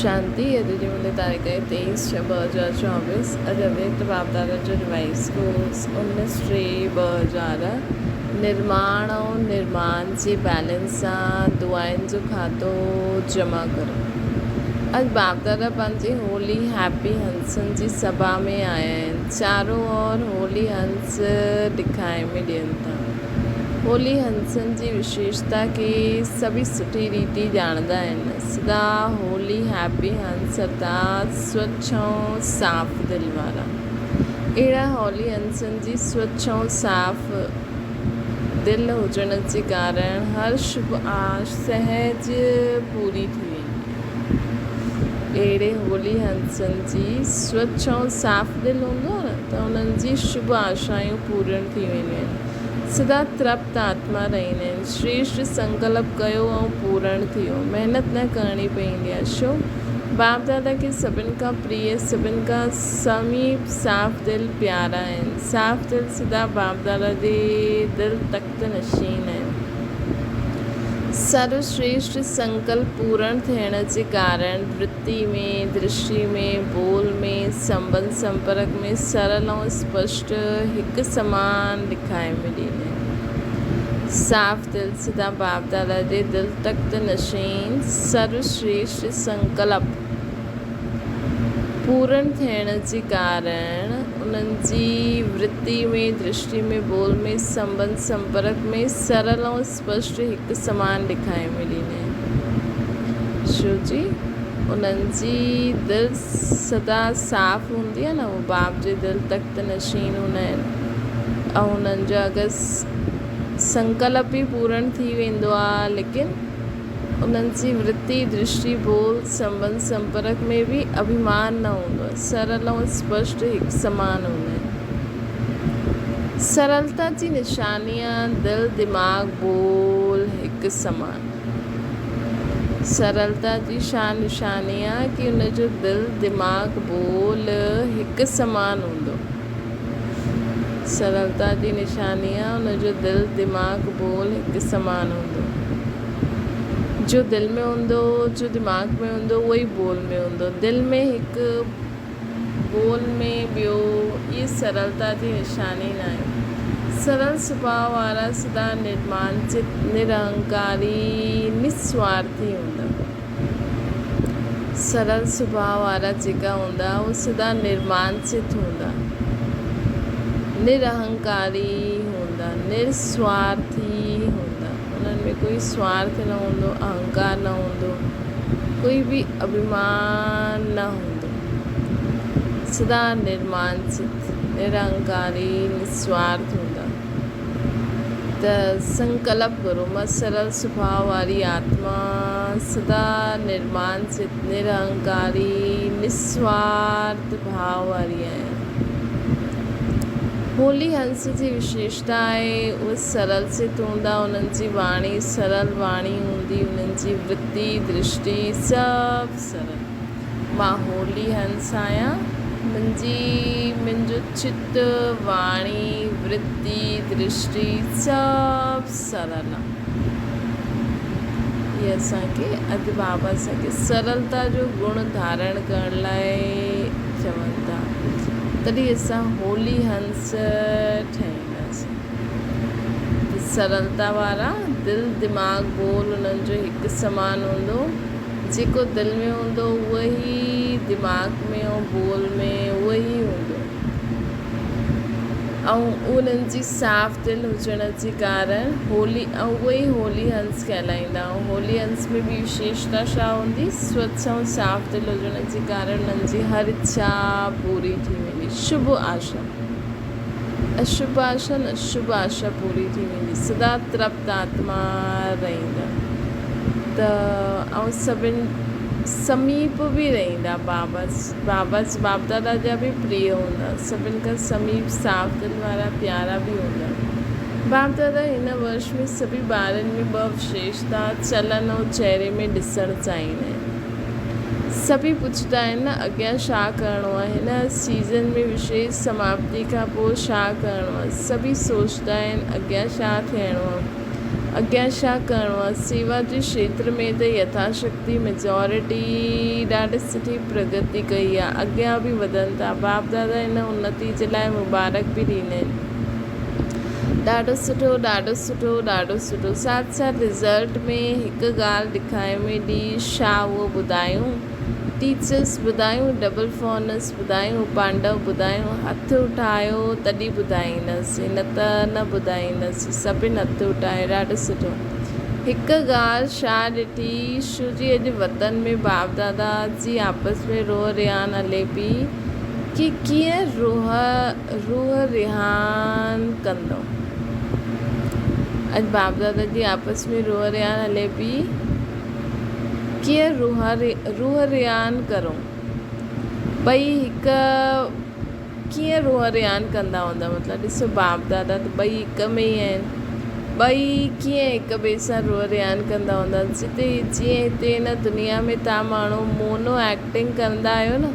شانتي اڄ جي منهنجي تاريخ آهي 23 ڇهه 2024 اڄ اويڪت باپدادا جو ريوائز ڪورس 19 ٽي 2000 نرماڻ ۽ نرمان جي بيلنس سان دعائن جو کاتو جمع ڪرو اڄ باپدادا پنهنجي هولي هيپي هنسن جي سڀا ۾ آيا آهن چارو اور هولي هنس ڏکائي ۾ ڏين ٿا. هولي هنسن جي وشيشتا کي سڀئي سٺي ريتي ڄاڻندا آهن. سدا هولي هيپي هنس ارٿات سوڇ ۽ صاف دل وارا. اهڙا هولي هنسن جي سوڇ ۽ صاف دل هجڻ جي ڪارڻ هر شڀ آش سهج پوري ٿي ويندي آهي. اهڙي هولي هنسن جي سوڇ ۽ صاف دل هوندو آهي نه ته انهن جي شڀ آشايون پورڻ ٿي وينديون آهن. سدا ترپت آتما رهندا آهن. شريشٽ سنڪلپ ڪيو ۽ پورڻ ٿيو. محنت نه ڪرڻي پوندي آهي. ڇو؟ باپ دادا کي سڀن کان پريه، سڀن کان سميپ صاف دل پيارا آهن. صاف دل سدا باپ دادا جي دل تخت نشين آهن. سرو شريشٽ سنڪلپ پورڻ ٿيڻ جي ڪارڻ ورتي ۾، درشٽي ۾، ٻول ۾، سنٻنڌ سمپرڪ ۾ سرل ۽ اسپشٽ هڪ سمان ڏکائي ۾ ڏيندا آهن. صاف دل سدا باپ دادا جي دل تخت نشين سرو شريشٽ سنڪلپ پورڻ ٿيڻ جي ڪارڻ انهن جي ورتي ۾، درشٽي ۾، ٻول ۾، سنٻنڌ سمپرڪ ۾ سرل ۽ اسپشٽ هڪ سمان ڏکائي ۾ ڏيندا آهن. شو جي انهن جي دل سدا صاف هوندي آهي نه اهي باپ جي دل تخت نشين هوندا آهن ۽ انهن جو اگر سنڪلپ به پورڻ ٿي ويندو آهي ليڪن انهن جي ورتي، درشٽي، ٻول، سنٻنڌ، سمپرڪ ۾ به اڀيمان نه هوندو آهي. سرل ۽ اسپشٽ هڪ سمان هوندا آهن. سرلتا جي نشاني آهي دل، دماغ، ٻول هڪ سمان. سرلتا جي ڇا نشاني آهي ڪي ان جو دل، دماغ، ٻول هڪ سمان هوندو. سرلتا جي نشاني آهي ان جو دل، دماغ، ٻول هڪ سمان هوندو. جو دل ۾ هوندو، جو دماغ ۾ هوندو اهو ئي ٻول ۾ هوندو. دل ۾ هڪ ٻول ۾ ٻيو اهي سرلتا جي نشاني ناهي. سرل سڀاء وارا سدا نرمانچت، نرهنڪاري، نسوارٿي هوندا. سرل سڀاء وارا جيڪا هوندا اهي سدا نرمانچت هوندا، نرهنڪاري هوندا، نرسوارٿي هوندا. انهن ۾ ڪوئي سوارٿ نه هوندو، اهنڪار نه هوندو، ڪوئي به اڀيمان نه هوندو. سدا نرمانچت، نرهنڪاري، نسوارٿ هوندا. ته سنڪلپ ڪرو، مان سرل سڀاء واري آتما، سدا نرمان چت، نرهنڪاري، نسوارٿ ڀاء واري آهيان. هولي هنس جي وشيشتا آهي، اهي سرل چت هوندا، انهن جي واڻي سرل واڻي هوندي، انهن جي ورتي، درشٽي سڀ سرل. مان هولي هنس آهيان. منهنجي، منهنجو چت، واڻي، ورتي، درشٽي سڀ سرل آ. هي اسان کي اڄ بابا اسان کي سرلتا جو گڻ ڌارڻ ڪرڻ لاء چون ٿا. تڏهن اسان هولي هنس ٺهينداسين. ته سرلتا وارا دل، دماغ، ٻول انهن جو هڪ سمان هوندو. جيڪو دل ۾ هوندو اهو ئي دماغ ۾ ۽ ٻول ۾ اهو ئي هوندو ۽ انهن جي صاف دل هجڻ جي ڪارڻ هولي ۽ اهو ئي هولي هنس کهلائيندا ۽ هولي هنس ۾ به وشيشتا ڇا هوندي سوڇ ۽ صاف دل هجڻ جي ڪارڻ انهن جي هر اڇا پوري ٿي ويندي شڀ آشا اشڀ آشا نه شڀ آشا پوري ٿي ويندي سدا ترپت آتما رهندا ته ۽ سڀن سميپ به رهندا بابا بابا باپ دادا جا به پريه هوندا سڀن کان سميپ صاف دل وارا پيارا به هوندا باپ دادا هن ورش ۾ سڀئي ٻارن ۾ ٻه وشيشتا چلن ۽ چهري ۾ ڏسڻ چاهيندا آهن سڀئي پڇندا آهن نه اڳيان ڇا ڪرڻو آهي هن سيزن ۾ وشيش سماپتي کان پوء ڇا ڪرڻو آهي سڀئي سوچندا آهن اڳيان ڇا ٿيڻو آهي. اڳيان ڇا ڪرڻو آهي؟ سيوا جي کيتر ۾ ته يٿاشڪتي ميجارٽي ڏاڍي سٺي پرگتي ڪئي آهي، اڳيان به وڌن ٿا. باپ دادا ان انتي جي لاء مبارڪ به ڏيندا آهن. ڏاڍو سٺو، ڏاڍو سٺو، ڏاڍو سٺو. ساٿ ساٿ رزلٽ ۾ هڪ ڳالهه ڏکائي ۾ ڏي، ڇا اهو ٻڌايون؟ ٽيچرس ٻڌايون، ڊبل فونس ٻڌايون، پانڊو ٻڌايون، هٿ اٺايو تڏهن ٻڌائيندس، نه ته نه ٻڌائيندس. سڀن هٿ اٺايو، ڏاڍو سٺو. هڪ ڳالهه ڇا ڏٺي، شو جي اڄ وطن ۾ باپ دادا جي آپس ۾ روح رهاڻ هلي پئي ڪي ڪيئن روح روح رهاڻ ڪندو. اڄ باپ دادا جي آپس ۾ روح رهاڻ هلي پئي. ڪيئن روح ريان ڪرون؟ ٻئي هڪ ڪيئن روح ريان ڪندا هوندا؟ مطلب ڏسو باپ دادا ته ٻئي هڪ ۾ ئي آهن، ٻئي ڪيئن هڪ ٻئي سان روح ريان ڪندا هوندا؟ جتي جيئن هتي هن دنيا ۾ توهان ماڻهو مونو ايڪٽنگ ڪندا آهيو نه،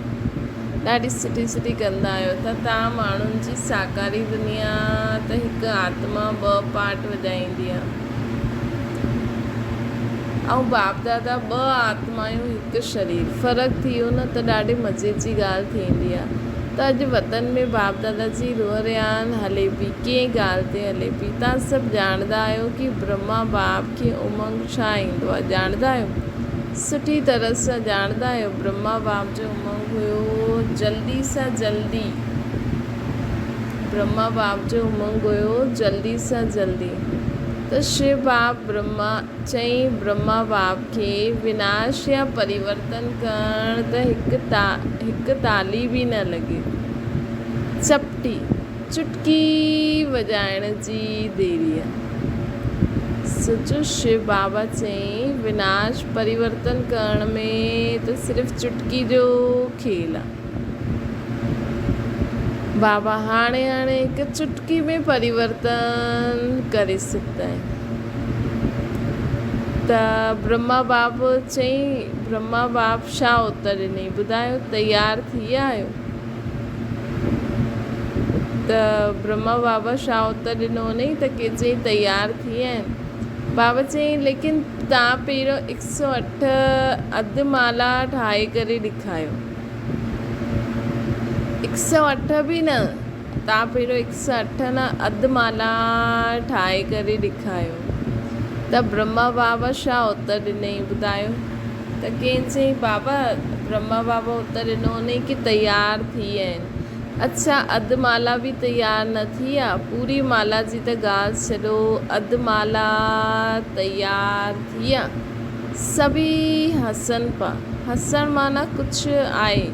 ڏاڍي سٺي سٺي ڪندا آهيو ته توهان ماڻهن جي ساڪاري دنيا ته هڪ آتما ٻه پارٽ وڄائيندي آهي. ۽ باپ دادا ٻه آتمايون هڪ شرير. فرق ٿي ويو نه ته ڏاڍي مزي جي ڳالهه ٿيندي آ ته اڄ وطن ۾ باپ دادا جي روح رهاڻ هلي پي ڪنهن ڳالهه تي هلي پي تان سڀ ڄاڻدا آهيو ڪي برهما باپ کي امنگ ڇا ايندو آ ڄاڻدا آهيو سٺي طرح سان ڄاڻدا آهيو برهما باپ جو امنگ هيو جلدي سان جلدي برهما باپ جو امنگ هيو جلدي سان جلدي ته شو باب برهما چئين برهما باب کي وناش يا پريورتن ڪرڻ ته هڪ تالي به نه لڳي. چپٽي، چٽڪي، وڄائڻ جي ديري آ. سچو شو بابا چئين وناش پريورتن ڪرڻ ۾ ته صرف چٽڪي جو کيل آ. بابا هاڻي هاڻي هڪ چٽڪي ۾ پريورتن ڪري سگهندا آهن ته برهما باب چئين برهما باب ڇا اتر ڏنئي ٻڌايو تيار ٿي ويا آهيو ته برهما بابا ڇا اتر ڏنو انهي ته ڪي چئين تيار ٿي ويا آهن بابا چئين ليڪن تان پهريون هڪ سو اٺ اڌ مالا ٺاهي ڪري ڏيکايو. هڪ سئو اٺ به نه، توهان پهريون هڪ سئو اٺ نه اڌ مالا ٺاهي ڪري ڏيکايو. ته برهما بابا ڇا اتر ڏنئي ٻڌايو؟ ته ڪنهن چيائين بابا برهما بابا اتر ڏنو انهي ڪي تيار ٿي آهن. اڇا اڌ مالا به تيار نه ٿي آ؟ پوري مالا جي ته ڳالهه ڇڏو اڌ مالا تيار ٿي آ؟ سڀئي هسن پا. هسڻ معنيٰ ڪجهه آهي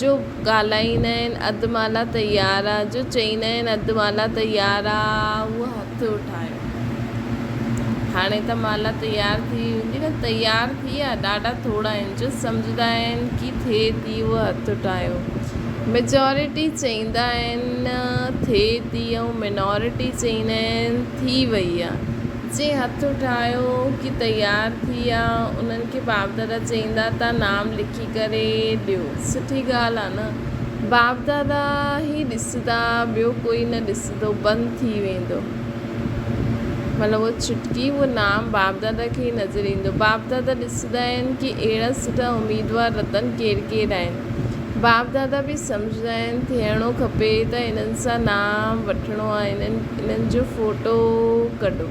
جو ڳالهائيندا آهن اڌ مالا تيار آ جو چئيندا آهن اڌ مالا تيار آ اهو هٿ اٺايو. هاڻي ته مالا تيار ٿي وئي هوندي نه تيار ٿي آ ڏاڍا ٿورا آهن جو سمجهندا آهن ڪي ٿئي ٿي اهو هٿ اٺايو. ميجارٽي چئيندا آهن ٿئي ٿي ۽ مينارٽي چئيندا آهن ٿي وئي آ. جنهن هٿ اٺايو ڪي تيار ٿي آ انهن کي باپ دادا چئيندا ته نام لکي ڪري ڏيو سٺي ڳالهه آ نه باپ دادا هي ڏسندا ٻيو ڪوئي نه ڏسندو بند ٿي ويندو مطلب اهو چٽڪي اهو نام باپ دادا کي ئي نظر ايندو باپ دادا ڏسندا آهن ڪي اهڙا سٺا اميدوار رتن ڪير ڪير آهن باپ دادا به سمجهندا آهن ٿيڻو کپي ته انهن سان نام وٺڻو آهي انهن انهن جو فوٽو ڪڍو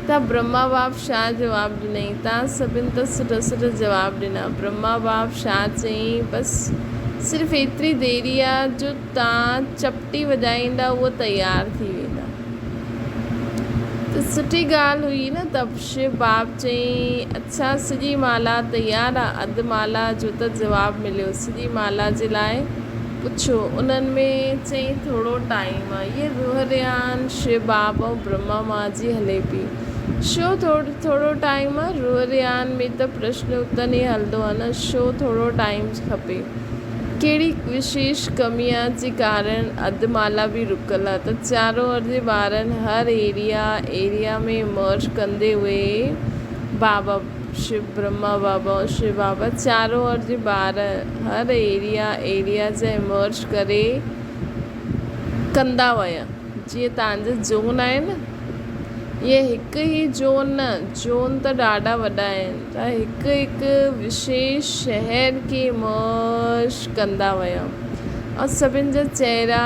ته برهما باپ ڇا جواب ڏنائين تان سڀن ته سٺا سٺا جواب ڏنا برهما باپ ڇا چيائين بس صرف ايتري ديري آ جو تان چپٽي وڄائيندا اهو تيار ٿي ويندا ته سٺي ڳالهه هئي نه ته شو باب چيائين، اڇا سڄي مالا تيار آ؟ اڌ مالا جو ته جواب مليو، سڄي مالا جي لاء پڇو. انهن ۾ چيائين ٿورو ٽائيم آ. هيء روح ريان شو باب ۽ برهما مان جي هلي پئي. شو ٿورو ٽائيم آ؟ روح ريان ۾ ته پرشن اتن ئي هلندو آ نه، شو ٿورو ٽائيم کپي. ڪهڙي وشيش ڪميء جي ڪارڻ اڌ مالا به رڪل آ ته چارو ارجي ٻارن هر ايريا ايريا ۾ مرج ڪندي اهي بابا شو برهما بابا ۽ شو بابا چارو ارجي ٻار هر ايريا ايريا جا مرج ڪري ڪندا ويا جيئن تان جا زون آهي نه. ائين هڪ ئي زون نه، زون ته ڏاڍا وڏا آهن، ته هڪ هڪ وشيش شهر کي مرج ڪندا ويا ۽ سڀن جا چهرا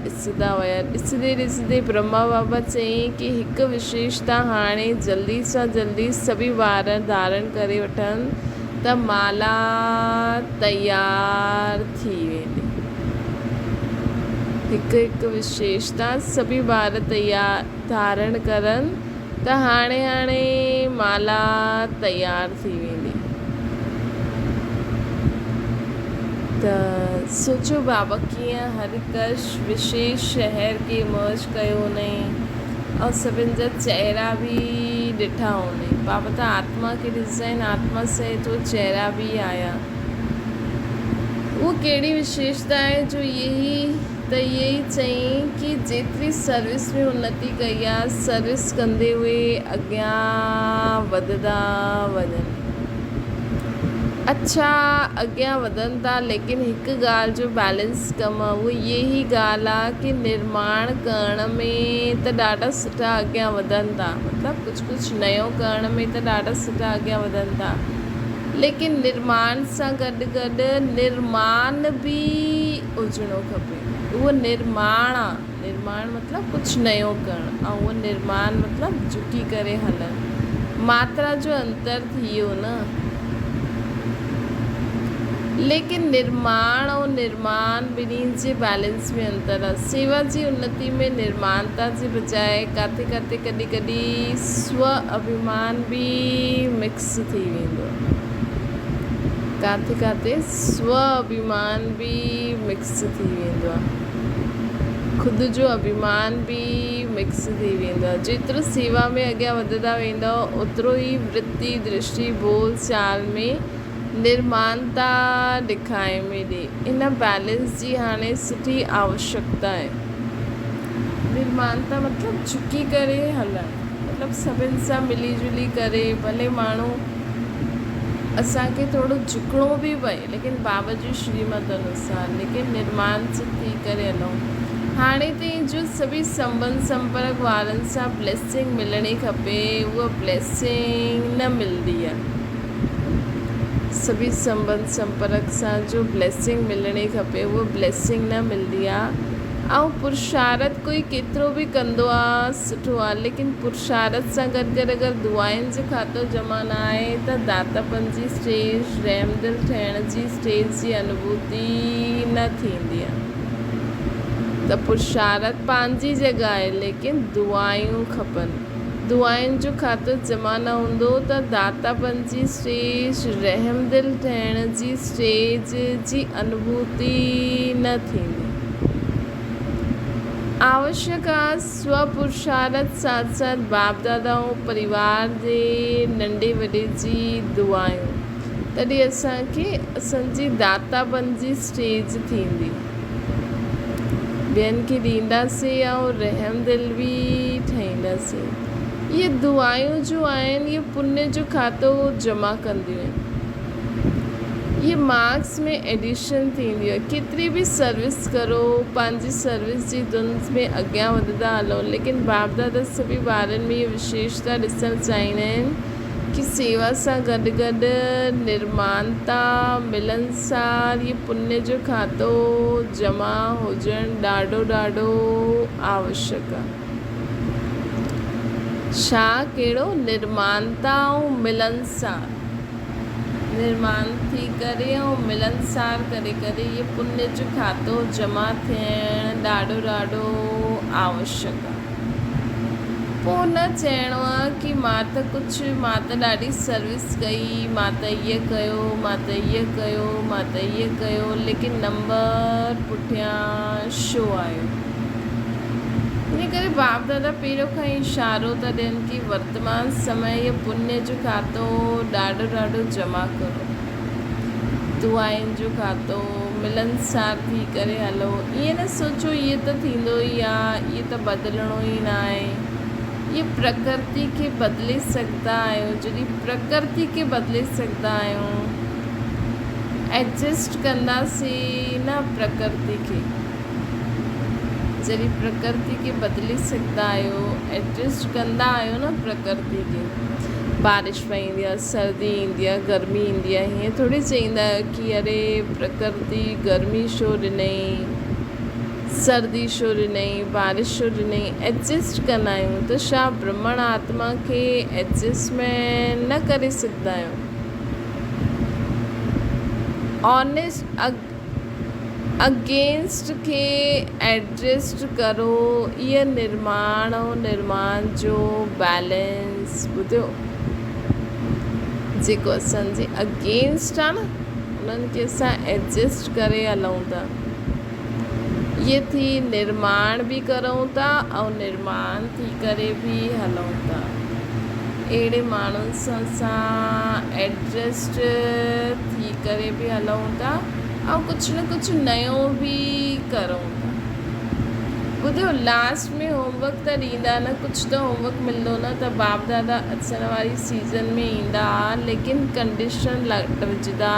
ڏسندا ويا. ڏسندي ڏسندي برهما بابا چيائين ڪي هڪ وشيشتا هاڻي جلدي سان جلدي سڀئي ٻار ڌارڻ ڪري وٺن ته مالا تيار ٿي ويندي. هڪ هڪ وشيشتا سڀئي ٻار تيار ڌارڻ ڪرن ته هاڻي هاڻي مالا تيار ٿي ويندي. ته سوچيو بابا ڪيئن هر هڪ وشيش شهر کي مرج ڪيو هوندائين ۽ سڀن جا چهرا به ڏٺا هوندائين. بابا ته آتما کي ڏسندا آهن، آتما سهت اهي چهرا به آيا. اهو ڪهڙي وشيشتا آهي جو اهي ته اهي ئي چيائين ڪي جيتري سروس ۾ انتي ڪئي آ سروس ڪندي اهي اڳيان وڌندا وڃن. اڇا اڳيان وڌن ٿا ليڪن هڪ ڳالهه جو بيلنس ڪم آ اهو اهي ئي ڳالهه آ ڪي نرماڻ ڪرڻ ۾ ته ڏاڍا سٺا اڳيان وڌن ٿا مطلب ڪجهه ڪجهه نيو ڪرڻ ۾ ته ڏاڍا سٺا اڳيان وڌن ٿا ليڪن نرماڻ سان گڏ گڏ نرمان به هجڻو کپي. اهو نرماڻ آ. نرماڻ مطلب ڪجهه نيو ڪرڻ ۽ اهو نرمان مطلب جهڪي ڪري هلڻ. ماترا جو انتر ٿي ويو نه. ليڪن نرماڻ ۽ نرمان ٻنهي جي بيلنس ۾ انتر آ. سيوا جي انتي ۾ نرمانتا جي بجاء ڪاٿي ڪاٿي ڪڏهن ڪڏهن سو اڀيمان به مڪس ٿي ويندو آ. ڪاٿي ڪاٿي سو اڀيمان به مڪس ٿي ويندو آ. خود جو اڀيمان به مڪس ٿي ويندو آ. جيترو سيوا ۾ اڳيان وڌندا ويندؤ اوترو ئي ورتي، درشٽي، ٻول چال ۾ نرمانتا ڏکائي ۾ ڏي. ان بيلنس جي هاڻي سٺي آوشڪتا آهي. نرمانتا مطلب جهڪي ڪري هلڻ. مطلب سڀن سان ملي جلي ڪري ڀلي ماڻهو اسان کي ٿورو جهڪڻو به پئي ليڪن بابا جي شريمت انوسار ليڪن نرمان چت ٿي ڪري هلون. هاڻي تائين جو سڀئي سنٻنڌ سمپرڪ وارن سان بليسنگ ملڻي کپي اها بليسنگ نه ملندي آهي. سڀئي سنٻنڌ سمپرڪ سان جو بليسنگ ملڻي کپي اها بليسنگ نه ملندي آهي ۽ پرشارت ڪوئي ڪيترو به ڪندو آ سٺو آ ليڪن پرشارت سان گڏ گڏ اگر دعائن جو کاتو جمع نه آهي ته داتاپن جي اسٽيج رحمدل ٺهڻ جي اسٽيج جي انوڀوتي نه ٿيندي آ ته پرشارت پنهنجي جڳهه آهي ليڪن دعائون کپن دعائن جو کاتو جمع نه هوندو ته داتاپن جي اسٽيج رحمدل ٺهڻ جي اسٽيج جي انوڀوتي نه ٿيندي. آوشيڪ آ سو پرشارٿ ساٿ ساٿ باپ دادا ۽ پريوار جي ننڍي وڏي جي دعايون تڏهن اسان کي اسان جي داتا بنجي اسٽيج ٿيندي ٻين کي ڏينداسين ۽ رحم دل به ٺهينداسين اهي دعايون جو آهن اهي پڃ جو کاتو جمع ڪنديون آهن. اهي مارڪس ۾ ايڊيشن ٿيندي آهي ڪيتري به سروس ڪرو پنهنجي سروس جي ڌن ۾ اڳيان وڌندا هلو ليڪن باپ دادا سڀئي ٻارن ۾ اها وشيشتا ڏسڻ چاهيندا آهن ڪي سيوا سان گڏ گڏ نرمانتا ملنسار اهي پڃ جو کاتو جمع هجڻ ڏاڍو ڏاڍو آوشڪ آهي. ڇا ڪهڙو نرمانتا ۽ ملنسار. نرمان ٿي ڪري ۽ ملنسار ڪري ڪري اهي پڃ جو کاتو جمع ٿيڻ ڏاڍو ڏاڍو آوشڪ آ. پوء نه چئڻو آ ڪي مان ته ڪجهه مان ته ڏاڍي سروس ڪئي مان ته هيء ڪيو مان ته هيء ڪيو مان ته هيء ڪيو ليڪن نمبر پٺيان شو آيو. ان ڪري باپ دادا پهريون کان ئي اشارو ٿا ڏين ڪي ورتمان سمي اهو پڃ جو کاتو ڏاڍو ڏاڍو جمع ڪرو. دعائن جو کاتو، ملنسار ٿي ڪري هلو. ائين نه سوچو اهي ته ٿيندو ئي آ، اهي ته بدلڻو ئي ناهي. اهي پرڪرتي کي بدلي سگهندا آهيون، جڏهن پرڪرتي کي بدلي سگهندا آهيون، ايڊجسٽ ڪنداسين نه پرڪرتي کي. جڏهن پرڪرتي کي بدلي سگهندا آهيو، ايڊجسٽ ڪندا آهيو نه پرڪرتي کي. بارش پئيندي آهي، سردي ايندي آهي، گرمي ايندي آهي، هيئن ٿوري چئيندا آهيو ڪي اري پرڪرتي گرمي ڇو ڏنئي، سردي ڇو ڏنئي، بارش ڇو ڏنئي، ايڊجسٽ ڪندا آهيون ته ڇا برهمڻ آتما کي ايڊجسٽمينٽ نه ڪري سگهندا آهيو؟ آنيسٽ اگينسٽ کي ايڊجسٽ ڪرو ايء نرماڻ ۽ نرمان جو بيلنس ٻڌيو جيڪو اسان جي اگينسٽ آ نه انهن کي اسان ايڊجسٽ ڪري هلون ٿا ايء ٿي نرماڻ به ڪرون ٿا ۽ نرمان ٿي ڪري به هلون ٿا اهڙي ماڻهن سان اسان ايڊجسٽ ٿي ڪري به هلون ٿا ۽ ڪجهه نه ڪجهه نيو به ڪرون ٿا. ٻڌو لاسٽ ۾ هوم ورڪ ته ڏيندا نه ڪجهه ته هوم ورڪ ملندو نه ته باپ دادا اچڻ واري سيزن ۾ ايندا ليڪن ڪنڊيشن وجهندا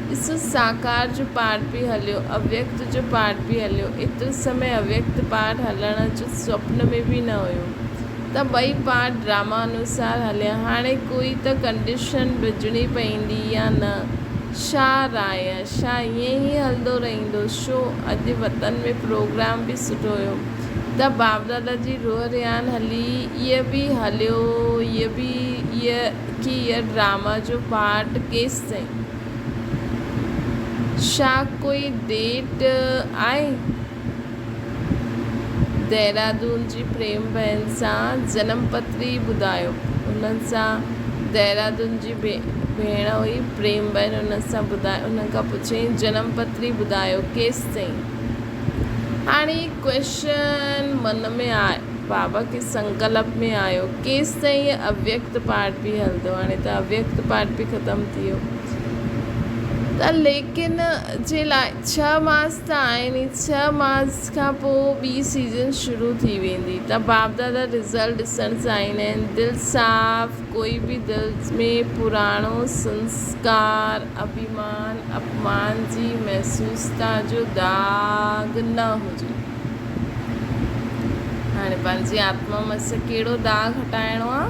ڏسو ساڪار جو پارٽ به هليو اويڪت جو پارٽ به هليو ايترو سمي اويڪت پارٽ هلڻ جو سوپن ۾ به نه هيو ته ٻئي پارٽ ڊراما انوسار هليا. هاڻي ڪوئي ته ڪنڊيشن وجهڻي پئيندي يا نه؟ ڇا راء آ؟ ڇا ائين ئي هلندو رهندو؟ شو اڄ وطن ۾ پروگرام به سٺو هيو ته باپ دادا جي روح رهاڻ هلي ايء به هليو ايء به ايء ڪي ايء ڊراما جو پارٽ ڪيستائين؟ ڇا ڪوئي ڊيٽ آهي؟ دهرادون جي پريم بهن سان جنم پتري ٻڌايو. انهن سان دهرادون جي ڀيڻ هئي پريم بهن ان سان ٻڌايو انهن کان پڇيائين جنم پتري ٻڌايو ڪيستائين؟ هاڻي هي ڪوئسچن من ۾ آيو بابا کي سنڪلپ ۾ آيو ڪيستائين هي اويڪت پارٽ به هلندو هاڻي ته اويڪت پارٽ به ختم ٿي ويو ته ليڪن جي لاء ڇهه ماس ته آهن ئي ڇهه ماس کان پوء ٻي سيزن شروع ٿي ويندي ته باپ دادا رزلٽ ڏسڻ چاهيندا آهن دل صاف ڪوئي به دل ۾ پراڻو سنسڪار اڀيمان اپمان جي محسوستا جو داغ نه هجي. هاڻي پنهنجي آتما مان سان ڪهڙو داغ هٽائڻو آ؟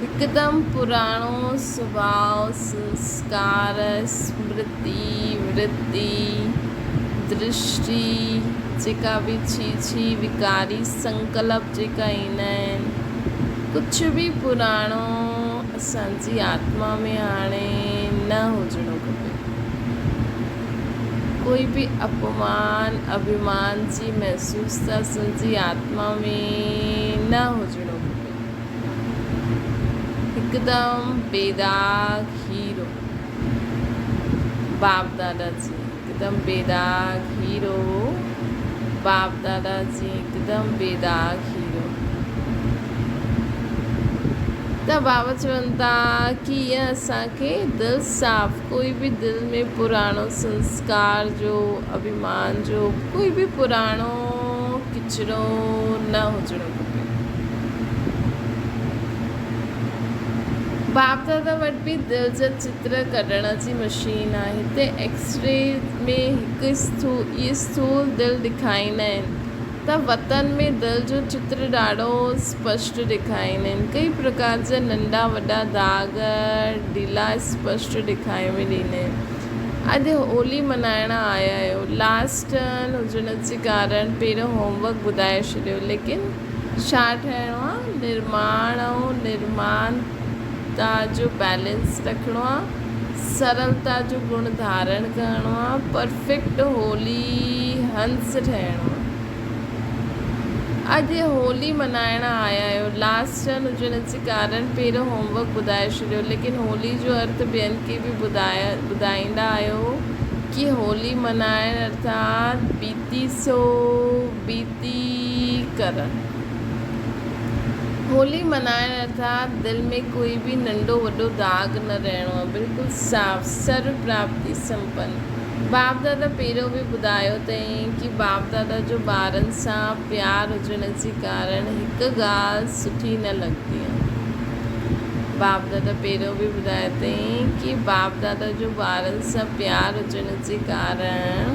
هڪدم پراڻو سڀاء، سنسڪار، سمرتي، ورتي، درشٽي، جيڪا به ڇي ڇي وڪاري سنڪلپ جيڪا ايندا آهن، ڪجهه به پراڻو اسان جي آتما ۾ هاڻي نه هجڻو کپي. ڪوئي به اپمان، اڀيمان جي محسوستا اسان جي آتما ۾ نه هجڻو کپي. هڪدم بيداغ هيرو. باپ دادا جي هڪدم بيداغ هيرو. باپ دادا جي هڪدم بيداغ هيرو. ته بابا چون ٿا ڪي ايئن اسان کي دل صاف ڪوئي به دل ۾ پراڻو سنسڪار جو اڀيمان جو ڪوئي به پراڻو ڪچرو نه هجڻو کپي. باپ دادا وٽ به دل جا چتر ڪڍڻ جي مشين آهي. هتي ايڪسري ۾ هڪ اسٿول دل ڏيکاريندا آهن ته وطن ۾ دل جو چتر ڏاڍو اسپشٽ ڏيکاريندا آهن. ڪئي پرڪار جا ننڍا وڏا داغ ڍيلا اسپشٽ ڏيکاري ۾ ڏيندا آهن. اڄ هولي منائڻ آيا آهيو. لاسٽ ٽرن هجڻ جي ڪارڻ پهريون هوم ورڪ ٻڌائي ڇڏيو ليڪن ڇا ٺهڻو آ نرماڻ ۽ نرمانتا جو بيلنس رکڻو آ سرلتا جو گڻ ڌارڻ ڪرڻو آ پرفيڪٽ هولي هنس ٺهڻو آ. اڄ هولي منائڻ آيا آهيو. لاسٽ ٽرن هجڻ جي ڪارڻ پهريون هوم ورڪ ٻڌائي ڇڏيو ليڪن هولي جو ارٿ ٻين کي به ٻڌائيندا آهيو ڪي هولي منائڻ ارٿات بيتي سو بيتي ڪرڻ. هولي منائڻ ارٿات دل ۾ ڪوئي به ننڍو وڏو داغ نه رهڻو آهي بلڪل صاف سرو پراپتي سمپن. باپ دادا پهريون به ٻڌايو اٿئين ڪي باپ دادا جو ٻارن سان پيار هجڻ جي ڪارڻ هڪ ڳالهه سٺي نه لڳندي آهي. باپ دادا پهريون به ٻڌايو اٿئين ڪي باپ دادا جو ٻارن سان پيار هجڻ جي ڪارڻ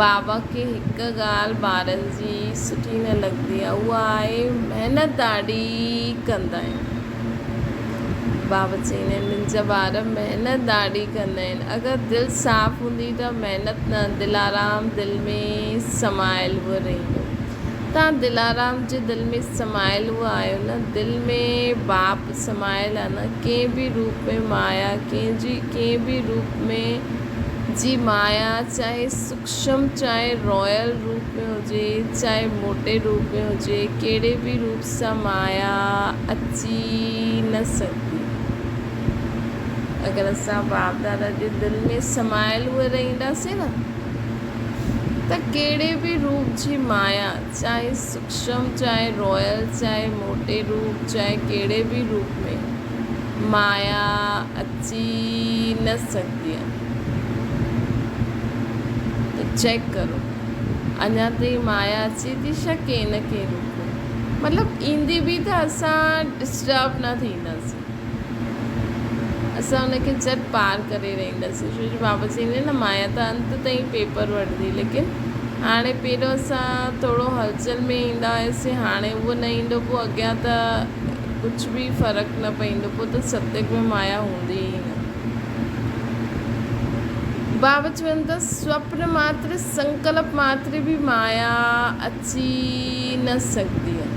بابا کي هڪ ڳالهه ٻارن جي سٺي نه لڳندي آهي، اها آهي محنت ڏاڍي ڪندا آهن. بابا چئيندا آهن منهنجا ٻار محنت ڏاڍي ڪندا آهن. اگر دل صاف هوندي ته محنت نه دلارام دل ۾ سمايل به رهندو. توهان دلارام جي دل ۾ سمايل به آهيو نه، دل ۾ باپ سمايل آهي نه، ڪنهن به روپ ۾ مايا ڪنهن جي ڪنهن به روپ ۾ جي مايا چاهي سوڪشم چاهي رائل روپ ۾ هجي چاهي موٽي روپ ۾ هجي ڪهڙي به روپ سان مايا اچي نه سگهندي. اگر اسان باپ دادا جي دل ۾ سمايل اهي رهنداسين نه ته ڪهڙي به روپ جي مايا چاهي سوڪشم چاهي رائل چاهي موٽي روپ چاهي ڪهڙي به روپ ۾ مايا اچي نه سگهندي آهي. ته چيڪ ڪرو اڃا تائين مايا اچي ٿي ڇا ڪنهن نه ڪنهن روپ ۾ مطلب ايندي به ته اسان ڊسٽرب نه ٿينداسين اسان ان کي جهٽ پار ڪري رهنداسين ڇو جو بابا چئيندي آهن نه مايا ته انت تائين پيپر وٺندي ليڪن هاڻي پهريون اسان ٿورو هلچل ۾ ايندا هياسين هاڻي اهو نه ايندو پوء اڳيان ته ڪجهه به فرق نه پئيندو پوء ته ستيگ ۾ مايا هوندي ئي نه. بابا چون ٿا سوپن ماتر سنڪلپ ماتر به مايا اچي نه سگهندي آهي.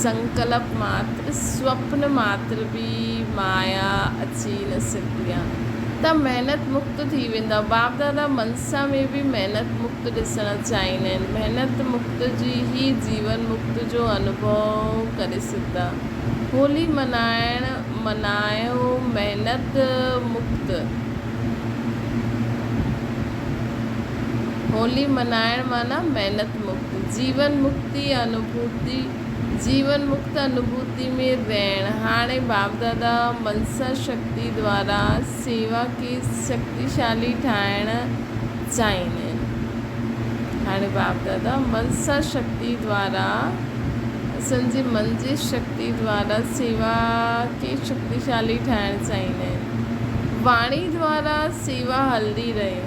سنڪلپ ماتر سوپن ماتر به مايا اچي نه سگهندي آهي ته محنت مڪت ٿي ويندا. باپ دادا منسا ۾ به محنت مڪت ڏسڻ چاهيندا آهن. محنت مڪت جي ئي جيون مڪت جو انوڀو ڪري سگهندا. هولي منائڻ منايو محنت مڪت. هولي منائڻ معنيٰ محنت مڪت، جيون مڪتي انوڀوتي، جيون مڪت انوڀوتي ۾ رهڻ. هاڻي باپ دادا منسا شڪتي دوارا سيوا کي شڪتيشالي ٺاهڻ چاهيندا آهن. هاڻي باپ دادا منسا شڪتي دوارا اسان جي من جي شڪتي دوارا سيوا کي شڪتيشالي ٺاهڻ چاهيندا آهن. واڻي دوارا سيوا هلندي رهي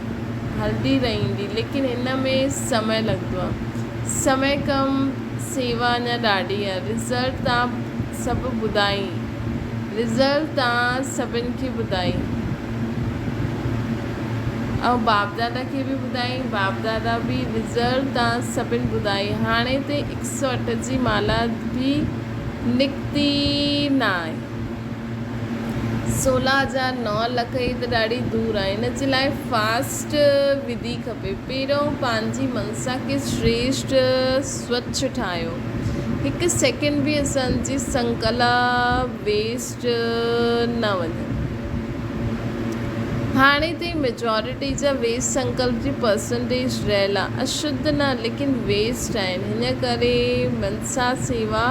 هلندي رهندي ليڪن هن ۾ سمي لڳندو آهي. سمي ڪم سيوا اڃا ڏاڍي آهي. رزلٽ تان سڀ ٻڌائي رزلٽ تان سڀن کي ٻڌائي. ۽ باپ دادا کي به ٻڌائين، باپ دادا به رزلٽ تان سڀن ٻڌائي. هاڻي تي هڪ سؤ اٺ جي مالا به نڪتي نه آهي. 16009 لک هي ته ڏاڍي دور آهي. ان جي لاء فاسٽ وڌي کپي. پهريون پنهنجي منسا کي شريشٽ سوڇ ٺاهيو. هڪ سيڪنڊ به اسان جي سنڪلپ ويسٽ نه وڃي. هاڻي تائين ميجارٽي جا ويسٽ سنڪلپ جي پرسنٽيج رهيل آ اشڌ نه ليڪن ويسٽ آهن هن ڪري منسا سيوا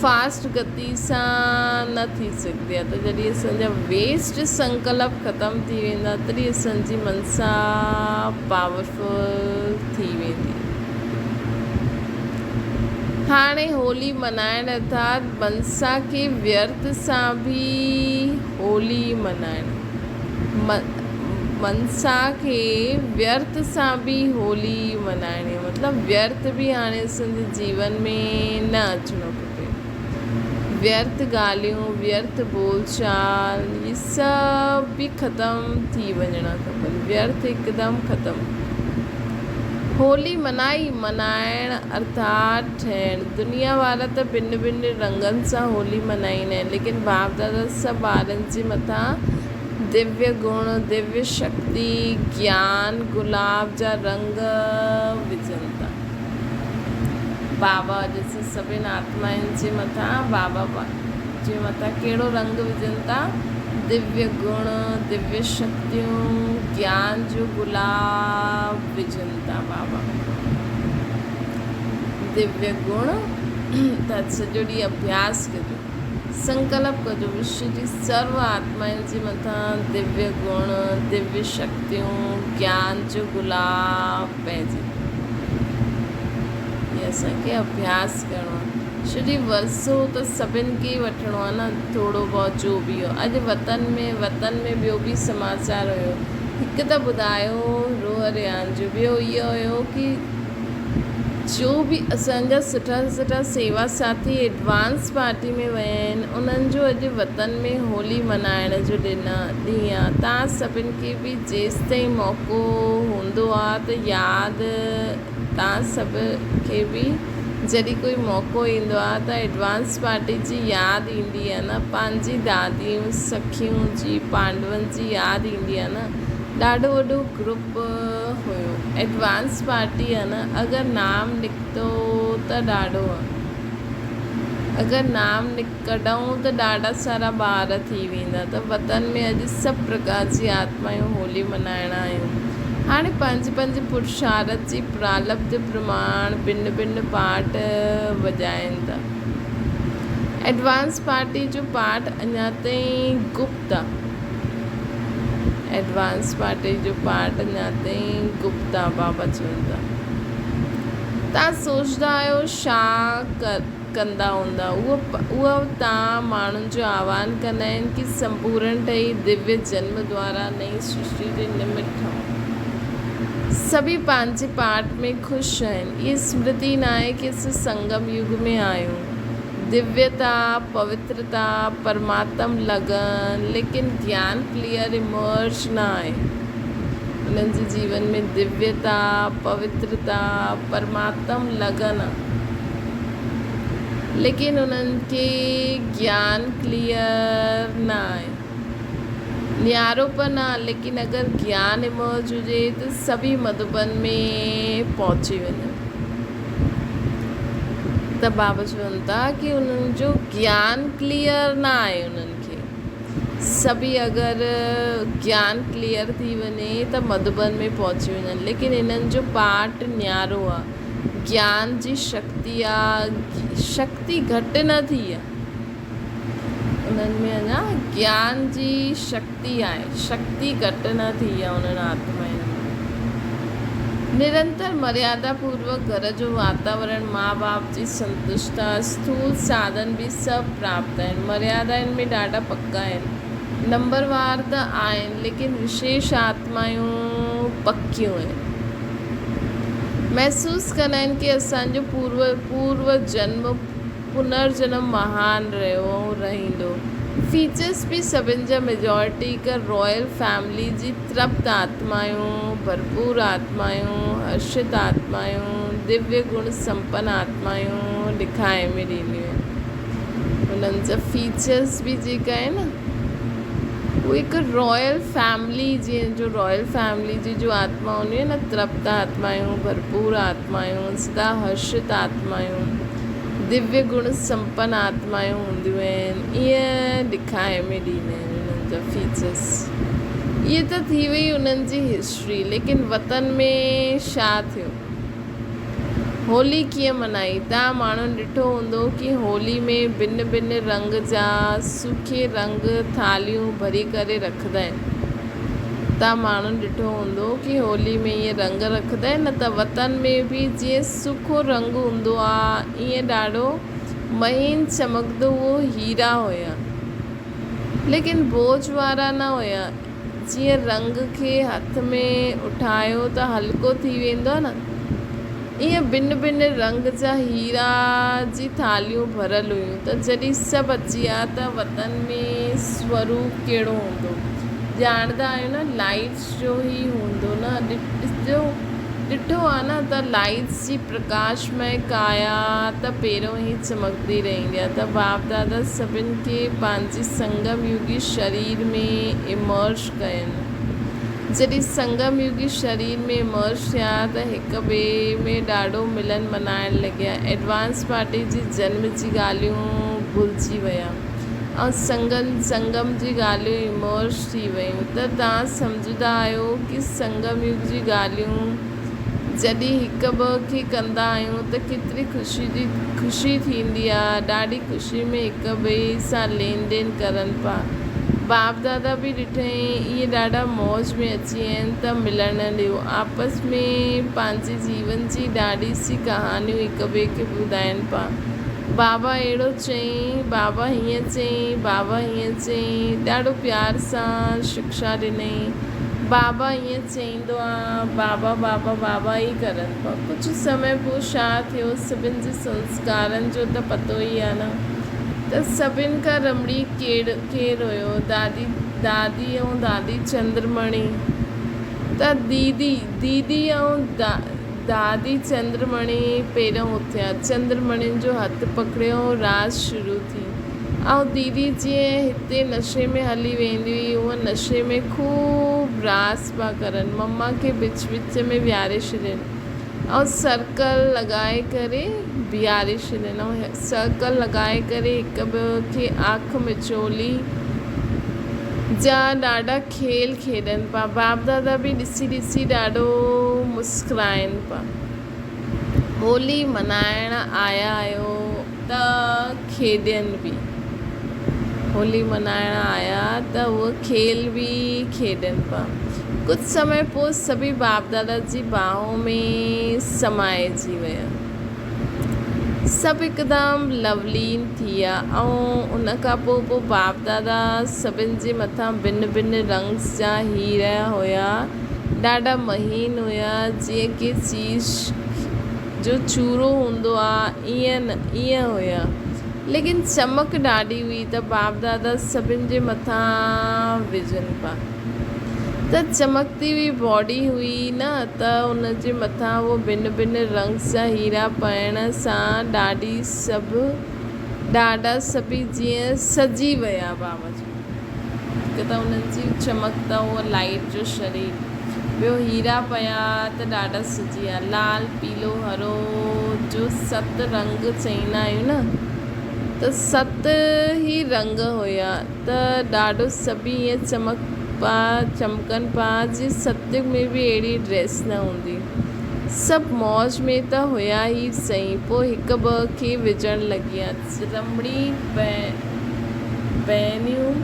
فاسٽ گتي سان نه ٿي سگهندي آ ته جڏهن اسان جا ويسٽ سنڪلپ ختم ٿي ويندا تڏهن اسان جي منسا پاورفل ٿي ويندي. هاڻي هولي منائڻ ارٿات منسا کي ويرٿ سان به هولي منائڻ. منسا کي ويرٿ سان به هولي منائڻي مطلب ويرٿ به هاڻي اسان جي جيون ۾ نه اچڻو کپي. ويرٿ ڳالهيون، ويرٿ ٻول چال اهي سڀ به ختم ٿي وڃڻا کپن. ويرٿ هڪدم ختم. هولي منائي، منائڻ ارٿات ٺهڻ. دنيا وارا ته ڀن ڀن رنگن سان هولي منائيندا آهن، ليڪن باپ دادا سڀ ٻارن جي مٿان دويه گڻ، دويه شڪتي، گيان، گلاب جا رنگ وجهن ٿا. بابا اڄ اسان سڀن آتمائن جي مٿان بابا جي مٿان ڪهڙو رنگ وجهن ٿا؟ دويه گڻ، دويه شڪتيون، گيان جو گلاب وجهن ٿا بابا. دويه گڻ ته سڄو ڏينهن اڀياس ڪجو، سنڪلپ ڪجو وشو جي سرو آتمائن جي مٿان دويه گڻ، دويه شڪتيون، گيان جو گلاب پئجي. هي اسان کي اڀياس ڪرڻو آهي. ڇو جي ورثو ته سڀن کي ئي وٺڻو آهي نه ٿورو بهت جو به هو. اڄ وطن ۾ وطن ۾ ٻيو به سماچار هيو هڪ ته ٻڌايو روح رهاڻ جو ٻيو اهو هيو ڪي جو به اسان جا سٺا سٺا سيوا ساٿي ايڊوانس پارٽي ۾ ويا آهن انهن جو اڄ وطن ۾ هولي منائڻ جو ڏن ڏينهن آ تان سڀن کي به جيستائين موقعو هوندو آ ته ياد تان سڀ کي به جڏهن ڪوئي موقعو ايندو آ ته ايڊوانس پارٽي جي ياد ايندي آ نه پنهنجي داديون سکيون جي پانڊون جي ياد ايندي آ نه ڏاڍو وڏو گروپ هيو ايڊوانس پارٽي آ نه اگر نام نڪتو ته ڏاڍو آ اگر نام ڪڍون ته ڏاڍا سارا ٻار ٿي ويندا ته وطن ۾ اڄ سڀ پرڪار جي آتمايون هولي منائڻ آيون. هاڻي پنهنجي پنهنجي پرشارٿ جي پرالبڌ پرماڻ ڀن ڀن پاٺ وڄائين ٿا. ايڊوانس پارٽي جو پاٺ اڃا تائين گپت آ. ايڊوانس پارٽي جو پاٺ اڃا تائين گپت آ بابا چون ٿا. تان سوچدا آهيو شا ڪندا هوندا. اهو تان ماڻهن جو آهوان ڪندا آهن ڪي سمپورڻ ٺهي دويه جنم دوارا نئين سرشٽي جي نمت ٺهو. سڀئي پنهنجي پارٽ ۾ خوش آهن. اهي سمرتي ناهي ڪي اسين سنگم يگ ۾ آهيون. دويتا، پوترتا، پرماتم لگن، ليڪن گيان ڪليئر ايمرج نه آهي. انهن جي جيون ۾ دويتا، پوترتا، پرماتم لگن آ. ليڪن انهن کي گيان ڪليئر نه آهي. نياروپن آ ليڪن اگر گيان ايمرج هجي ته سڀئي مڌوبن ۾ پهچي وڃن. ته بابا چون ٿا ڪي انهن جو گيان ڪليئر نه آهي انهن کي. سڀئي اگر گيان ڪليئر ٿي وڃي ته مڌوبن ۾ پهچي وڃن ليڪن انهن جو پارٽ نيارو آ. گيان جي شڪتي آ، شڪتي گهٽ نه ٿي آ، انهن ۾ اڃا گيان جي شڪتي آهي، شڪتي گهٽ نه ٿي آ انهن آتمائن ۾. نرنتر مريادا پوروڪ گهر جو واتاورڻ، ماء باپ جي سنتشتا، اسٿول ساڌن به سڀ پراپت آهن، مريادائن ۾ ڏاڍا پڪا آهن، نمبروار ته آهن ليڪن وشيش آتمائون پڪيون آهن. محسوس ڪندا آهن ڪي اسان جو پورو پورو جنم پنر جنم مهان رهيو ۽ رهندو. فيچرس به سڀن جا ميجارٽي هڪ رائل فيملي جي ترپت آتمايون، ڀرپور آتمايون، هرشت آتمايون، دويه گڻ سمپن آتمايون ڏکائي ۾ ڏينديون آهن. انهن جا فيچرس به جيڪا آهن نه هو هڪ رائل فيملي جيئن جو رائل فيملي جي جو آتما هونديون آهن نه ترپت آتمايون، ڀرپور آتمايون، سدا هرشت آتمايون، دويه گڻ سمپن آتمايون هونديون آهن ائين ڏکائي ۾ ڏيندا آهن انهن جا فيچرس. اهي ته ٿي وئي انهن جي هسٽري ليڪن وطن ۾ ڇا ٿيو؟ هولي ڪيئن منائي؟ توهان ماڻهن ڏٺو هوندو ڪي هولي ۾ ڀن ڀن رنگ جا سوکي رنگ ٿالهيون ڀري ڪري رکندا آهن. توهان ماڻهن ڏٺو هوندو ڪي هولي ۾ ائين رنگ رکندا آهن نه ته وطن ۾ به جيئن سوکو رنگ هوندو آ ائين ڏاڍو مهين چمڪندو اهو هيرا هيا ليڪن بوجھ وارا نه هيا. جيئن رنگ کي هٿ ۾ اٺايو ته هلڪو ٿي ويندو آهي نه، ايئن ڀن ڀن رنگ جا هيرا جي ٿالهيون ڀريل هيون ته جڏهن سڀ اچي ها ته وطن ۾ سوروپ ڪهڙو هوندو؟ ڄاڻندا آهيو نه لائيٽس جو ئي هوندو نه ڏسجو ڏٺو آ نه ته لائيٽس جي پرڪاشمئي ڪايا ته پهريون ئي چمڪندي رهندي آ ته باپ دادا سڀن کي پنهنجي سنگم يگي شرير ۾ امرج ڪين. جڏهن سنگم يگي شرير ۾ امرج ٿيا ته هڪ ٻئي ۾ ڏاڍو ملن منائڻ لڳيا. ايڊوانس پارٽي جي جنم جي ڳالهيون ڀلجي ويا. ۽ سنگن سنگم جي ڳالهيون ايمرج ٿي ويون ته توهان سمجهندا آهيو ڪي سنگم يگ جي ڳالهيون جڏهن هڪ ٻه کي ڪندا آهيون ته ڪيتري خوشي جي خوشي ٿيندي آهي ڏاڍي خوشي ۾ هڪ ٻئي سان لين دين ڪرن پيا باپ دادا به ڏٺئين اهي ڏاڍا موج ۾ اچي ويا آهن ته ملڻ ڏيو آپس ۾ پنهنجي جيون جي ڏاڍي سي ڪهاڻيون هڪ ٻئي کي ٻڌائن پيا. بابا اهڙو چيائين، بابا هيئن چيائين، بابا هيئن چيائين، ڏاڍو پيار سان شڪشا ڏنائين. بابا ائين چئيندو آ، بابا بابا بابا ئي ڪرن پيا. ڪجهه سمي پوء ڇا ٿيو، سڀن جي سنسڪارن جو ته پتو ئي آ نه، ته سڀن کان رمڙي ڪير ڪير هيو، دادي دادي ۽ دادي چندرمڻي ته ديدي ديدي ۽ دادي چندرمڻي پهريون اٿيا، چندرمڻين جو هٿ پڪڙيو راس شروع ٿي. ۽ ديدي جيئن هتي نشي ۾ هلي ويندي هئي، هونئن نشي ۾ خوب راس پيا ڪرن. مما کي وچ وچ ۾ ويهاري ڇڏين ۽ سرڪل لڳائي ڪري بيهاري ڇڏين ۽ سرڪل لڳائي ڪري هڪ ٻئي کي آنک مچولي جا ڏاڍا کيل کيڏن پيا. باپ دادا به ڏسي ڏسي ڏاڍو مسڪرائين پيا. هولي منائڻ آيا آهيو ته کيڏين به. هولي منائڻ آيا ته هوء کيل به کيڏن پيا. ڪجهه سمي پوء سڀئي باپ دادا جي ٻانهن ۾ سمائجي ويا. سڀ هڪدم لولين ٿي ويا ۽ ان کان پوء پوء باپ دادا سڀن جي مٿان ڀن ڀن رنگس جا هيرا هيا. ڏاڍا مهين هيا، جيئن ڪي چيز جو چورو هوندو آ ايئن ايئن هيا، ليڪن چمڪ ڏاڍي هئي ته باپ دادا سڀن جي مٿان وجهن پيا ته چمڪتي هئي باڊي هئي نه ته ان جي مٿان اهو ڀن ڀن رنگس جا هيرا پائڻ سان ڏاڍي سڀ ڏاڍا سڀئي جيئن سجي ويا بابا جو. هڪ ته انهن جي چمڪ ته هو لائيٽ جو شرير، ٻيو هيرا پيا ته ڏاڍا سجي ويا. لال، پيلو، هرو جو ست رنگ چئيندا آهيون نه ته ست ئي رنگ هيا ته ڏاڍو سڀئي ائين چمڪ پيا چمڪن پيا جيئن ستيگ ۾ به اهڙي ڊريس نه هوندي. سڀ موج ۾ ته هيا ئي سهي پوء هڪ ٻه کي وجهڻ لڳيا. رمڙي ڀينيون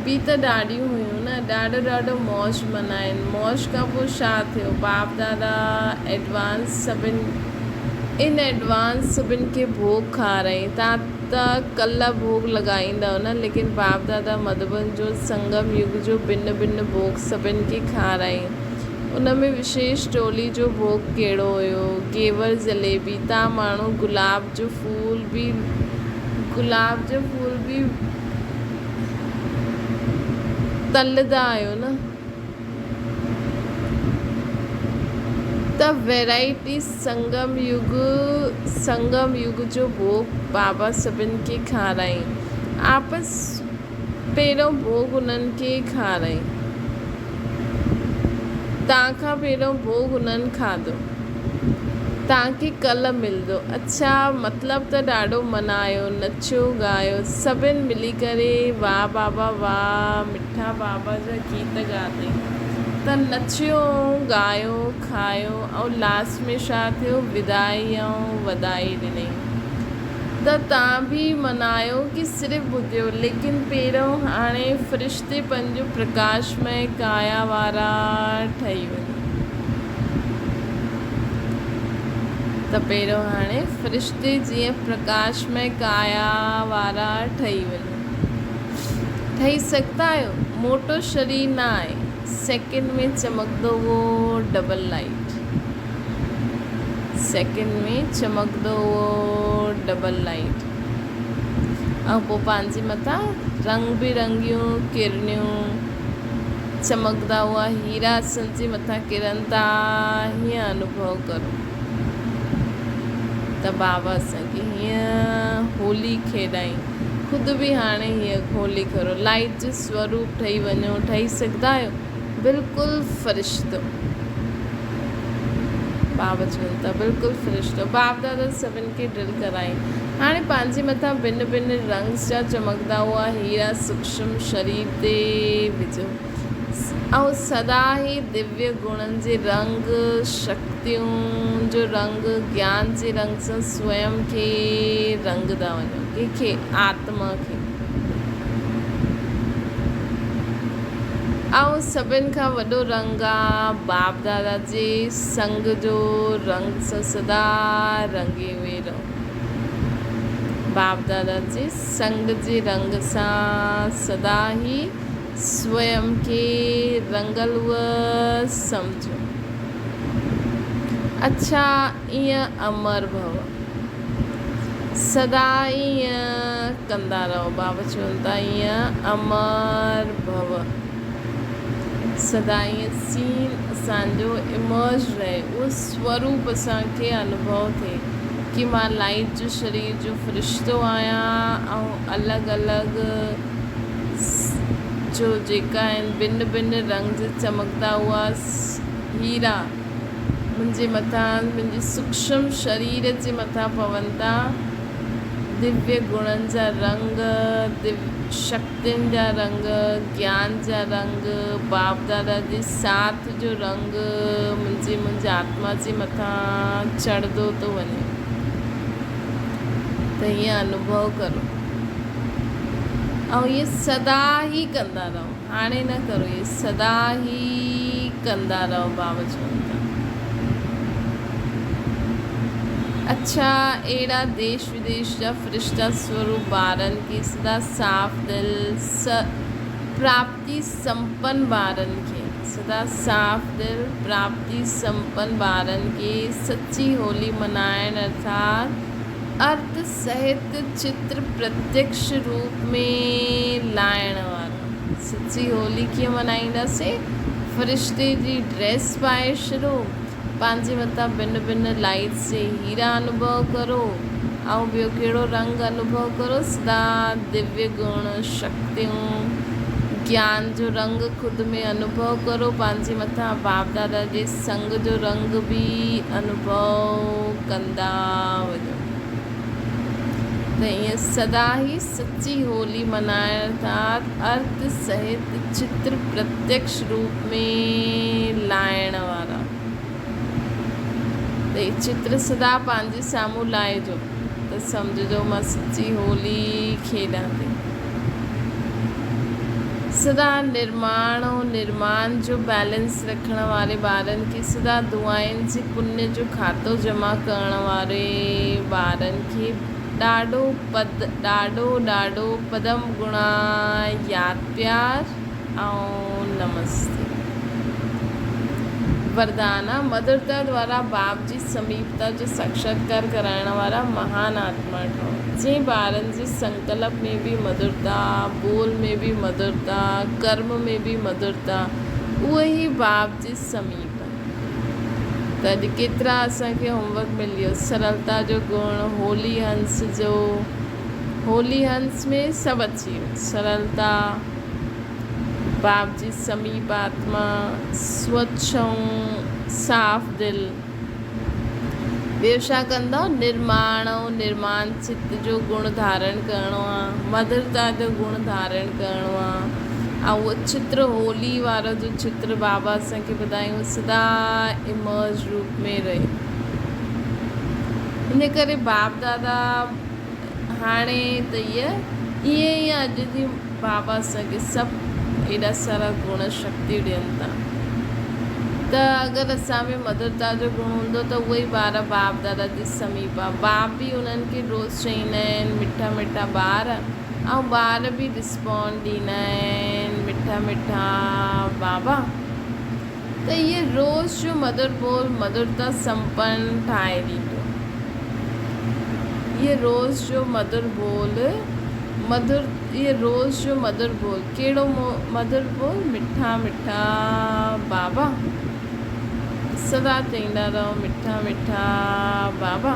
به ته ڏاڍيون هيون نه، ڏاڍو ڏاڍو موج مناين. موج کان پوء ڇا ٿيو، باپ دادا ايڊوانس سڀن ان ايڊوانس سڀن کي ڀوڳ کارائين. تان ته ڪلهه ڀوڳ لڳائيندؤ نه، ليڪن باپ دادا مڌوبن جو سنگم يگ جو ڀن ڀن ڀوڳ سڀن کي کارائين. ان ۾ وشيش ٽولي جو ڀوڳ ڪهڙو هيو؟ گيور جليبي. تان ماڻهو گلاب جو ڦول به گلاب جو ڦول به تلدا آهيو نه ته ويرائٽي سنگم يگ سنگم يگ جو ڀوڳ بابا سڀن کي کارائين آپس پهريون ڀوڳ انهن کي کارائين تان کان پهريون ڀوڳ انهن کاڌو. توهان کي ڪلهه ملندو. اڇا مطلب ته ڏاڍو منايو، نچيو ڳايو، سڀن ملي ڪري واھ بابا واھ مٺا بابا جا گيت ڳاتي ته نچيو ۽ ڳايو کايو ۽ لاسٽ ۾ ڇا ٿيو ودائي ۽ وڌائي ڏنئي ته توهان به منايو ڪي صرف ٻڌيو ليڪن پهريون هاڻي فرشتي پنهنجو پرڪاشمئي ڪايا وارا ٺهي وڃو. ته پهريون هاڻي فرشتي جيئن پرڪاشمئي ڪايا وارا ٺهي وڃو. ٺهي سگهندا آهيو؟ موٽو شرير نه آهي، سيڪنڊ ۾ چمڪندو اهو ڊبل لائيٽ. سيڪنڊ ۾ چمڪندو اهو ڊبل لائيٽ. ۽ پوء پنهنجي مٿان رنگ برنگيون ڪرڻيون. چمڪندا هئا هيرا اسان جي مٿان ڪرن ٿا هيئن انوڀو ڪرو ته بابا اسان کي هيئن هولي کيڏائين خود به هاڻي هيئن هولي کرو لائيٽ جو سوروپ ٺهي وڃو ٺهي سگهندا آهيو بلڪل فرشتو بابا چون ٿا بلڪل فرشتو باپ دادا سڀن کي ڊرل ڪرائين هاڻي پنهنجي مٿان ڀن ڀن رنگس جا چمڪندا هئا هيرا سوڪشم شرير تي وجهو ۽ سدا ئي دويه گڻن جي رنگ، شڪتيون جو رنگ، گيان جي رنگ سان سوئم کي رنگدا وڃو. ڪنهن کي؟ آتما کي. ۽ سڀن کان وڏو رنگ آ باپ دادا جي سنگ جو رنگ سان سدا رنگي ويهي رهو. باپ دادا جي سنگ جي رنگ سان سدا ئي سويم کي رنگلوء سمجهو. اڇا ائين امر ڀو. سدا ائين ڪندا رهو. بابا چون ٿا ائين امر ڀو. سدا ائين سين اسان جو امرج رهي. اهو سوروپ اسان کي انوڀو ٿئي ڪي مان لائيٽ جو شرير جو فرشتو آهيان ۽ الڳ الڳ جو جيڪا آهن ڀن ڀن رنگ جا چمڪدا اها هيرا منهنجي مٿان منهنجي سوڪشم شرير جي مٿان پون ٿا. دويه گڻن جا رنگ، شڪتين جا رنگ، گيان جا رنگ، باپ دادا جي ساٿ جو رنگ منهنجي منهنجي آتما جي مٿان چڙهندو ٿو وڃي ته هيئن انوڀو ڪرو ۽ ائين سدا ئي ڪندا رهو. هاڻي نه ڪرو اهي سدا ئي ڪندا رهو بابا چون ٿا. اڇا اهڙا ديش وديش جا فرشتا سوروپ ٻارن کي سدا صاف دل پراپتي سمپن ٻارن کي سدا صاف دل پراپتي سمپن ٻارن کي سچي هولي منائڻ ارٿات ارٿ سهت چتر پرتيڪش روپ ۾ لاهڻ وارو. سچي هولي ڪيئن منائينداسين؟ فرشتي جي ڊريس پائي ڇڏو، پنهنجي مٿان ڀن ڀن لائيٽس جي هيرا انوڀو ڪرو ۽ ٻيو ڪهڙو رنگ انوڀو ڪرو؟ سدا دويه گڻ، شڪتيون، گيان جو رنگ خود ۾ انوڀو ڪرو، پنهنجي مٿان باپ دادا جي سنگ جو رنگ به انوڀو ڪندا وڃو. ته ائين سدا ئي سچي هولي منائڻ ارٿات ارٿ سهت چتر پرتيڪش روپ ۾ لاهڻ وارا. ته هي چتر سدا پنهنجي سامهون لاهجو ته سمجهجو مان سچي هولي کيڏان ٿي. سدا نرماڻ ۽ نرمان جو بيلنس رکڻ واري ٻارن کي سدا دعائن جي پڃ جو کاتو جمع ڪرڻ واري ٻارن کي ڏاڍو پد ڏاڍو ڏاڍو پدم گڻا ياد پيار ۽ نمستي. وردان، مڌرتا دوارا باپ جي سميپتا جو ساڪشاتڪار ڪرائڻ وارا مهان آتما ٺهو، جنهن ٻارن جي سنڪلپ ۾ به مڌرتا، ٻول ۾ به مڌرتا، ڪرم ۾ به مڌرتا، اهي ئي باپ جي سميپ آهن. ته اڄ ڪيترا اسان کي هوم ورڪ مليو، سرلتا جو گڻ، هولي هنس جو، هولي هنس ۾ سڀ اچي ويو، سرلتا، باپ جي سميپ آتما، سوڇ ۽ صاف دل. ٻيو ڇا ڪندؤ؟ نرماڻ ۽ نرمان چت جو گڻ ڌارڻ ڪرڻو آ، مڌرتا جو گڻ ڌارڻ ڪرڻو آ ۽ اهو چتر هولي وارو جو چتر بابا اسان کي ٻڌايائين اهو سدا امرج روپ ۾ رهي. ان ڪري باپ دادا هاڻي ته ايئن ئي اڄ جي بابا اسان کي سڀ ايڏا سارا گڻ شڪتيون ڏين ٿا ته اگر اسان ۾ مڌرتا جو گڻ هوندو ته اهي ئي ٻار باپ دادا جي سميپ آ باپ به انهن کي روز چئيندا آهن مٺا مٺا ٻار ۽ ٻار به رسپونڊ ڏيندا آهن مٺا مٺا بابا ته اهي روز جو مڌر ٻول مڌرتا سمپن ٺاهي ڏيندو. اهي روز جو مڌر ٻول مڌر اهي روز جو مڌر ٻول ڪهڙو مڌر ٻول مٺا مٺا بابا سدا چئيندا رهو مٺا مٺا بابا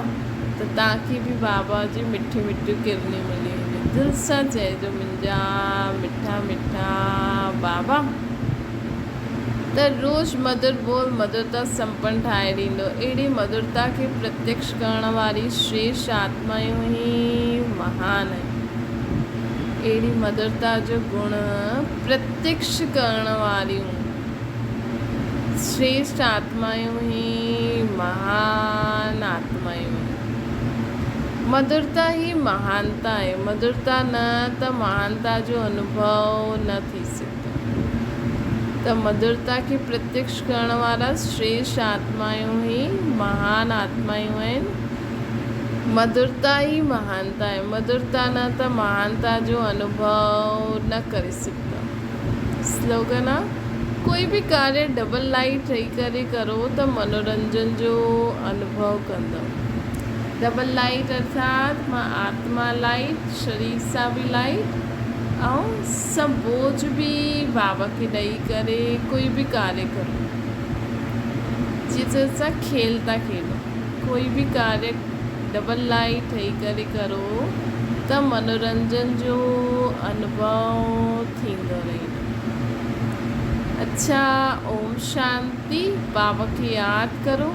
ته توهان کي به بابا جون مٺيون مٺيون ڪرنيون ملي وينديون دل سان چئجو منهنجا مٺا مٺا بابا. ته روز مڌر ٻول مڌرتا سمپن ٺاهي ڏيندو. اهڙي مڌرتا کي پرتيڪش ڪرڻ واري شريشٺ آتمائون ئي مهان آهن. اهڙي مڌرتا جو گڻ پرتيڪش ڪرڻ واريون شريشٺ آتمائون ئي مهان آتمائون آهن. مڌرتا ئي مهانتا آهي. مڌرتا نه ته مهانتا جو انوڀو نه ٿي سگهندو. ته مڌرتا کي پرتيڪش ڪرڻ وارا شريشٺ آتمائون ئي مهان آتمائون آهن. مڌرتا ئي مهانتا آهي. مڌرتا نه ته مهانتا جو انوڀو نه ڪري سگهندؤ. سلوگن آ، ڪوئي به ڪاريه ڊبل لائيٽ رهي ڪري ڪرو ته منورنجن جو انوڀو ڪندؤ. ڊبل لائيٽ ارٿات مان آتما لائيٽ، شرير سان به لائيٽ ۽ سڀ بوجھ به بابا کي ڏئي ڪري ڪوئي به ڪاريه ڪرو. جيئن چئجي ته کيل ٿا کيڏو. ڪوئي به ڪاريه ڊبل لائيٽ ٺهي ڪري ڪرو ته منورنجن جو انوڀو ٿيندو رهندو. اڇا اوم شانتي. بابا کي ياد ڪرو.